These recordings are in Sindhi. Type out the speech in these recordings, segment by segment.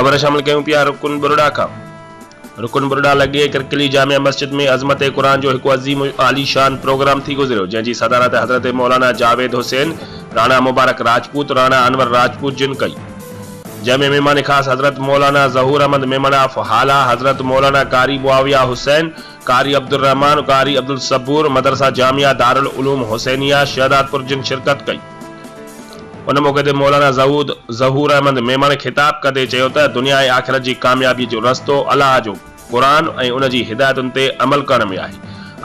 خبر شامل ڪيون پيا رڪن ٻرڙا کان. رڪن ٻرڙا لڳي ڪرڪلي جامع مسجد ۾ عظمت قرآن جو هڪ عظيم عاليشان پروگرام ٿي گذريو جنهن جي صدارت حضرت مولانا جاويد حسين، راڻا مبارڪ راجپوت، راڻا انور راجپوت جن ڪئي. جنهن ۾ مهمان خاص حضرت مولانا ظهور احمد ميمڻ آف هالا، حضرت مولانا قاري معاويه حسين، قاري عبدالرحمان، قاري عبدالصبور، مدرسه جامعه دارالعلوم حسينيه شهدادپور جن شرڪت ڪئي. ان موقعي تي مولانا ظهور احمد ميمڻ خطاب ڪندي چيو ته دنيا ۽ آخرت جي ڪاميابي جو رستو الله جو قرآن ۽ ان جي هدايتن تي عمل ڪرڻ ۾ آهي.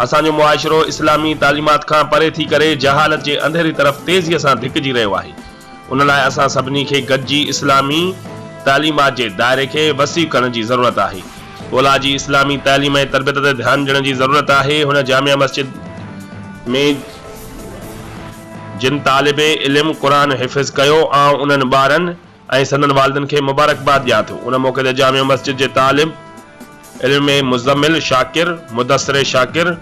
اسان جو معاشرو اسلامي تعليمات کان پري ٿي ڪري جهالت جي انڌيري طرف تيزيء سان ڌڪجي رهيو آهي. ان لاء اسان سڀني کي گڏجي اسلامي تعليمات جي دائري کي وسيع ڪرڻ جي ضرورت آهي. اولاد جي اسلامي تعليم ۽ تربيت تي ڌيان ڏيڻ جي ضرورت آهي. هن جامع مسجد ۾. جن طالب علم قرآن حفظ ڪيو آئون انهن ٻارن ۽ سندن والدين کي مبارڪباد ڏيان ٿو. ان موقعي تي جامع مسجد جي طالب علم ۾ مزمل شاڪر، مدثر شاڪر،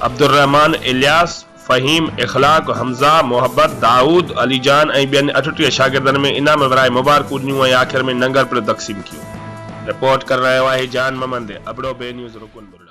عبدالرحمان، الياس، فهيم، اخلاق، حمزه، محبت، دائود، علي جان ۽ ٻين 38 شاگردن ۾ انعام ورهائي مبارڪون ڏنيون ۽ آخر ۾ ننگر پڻ تقسيم ڪيو. رپورٽ ڪري رهيو آهي جان محمد ابڙو بي نيوز رڪن ٻرڙا.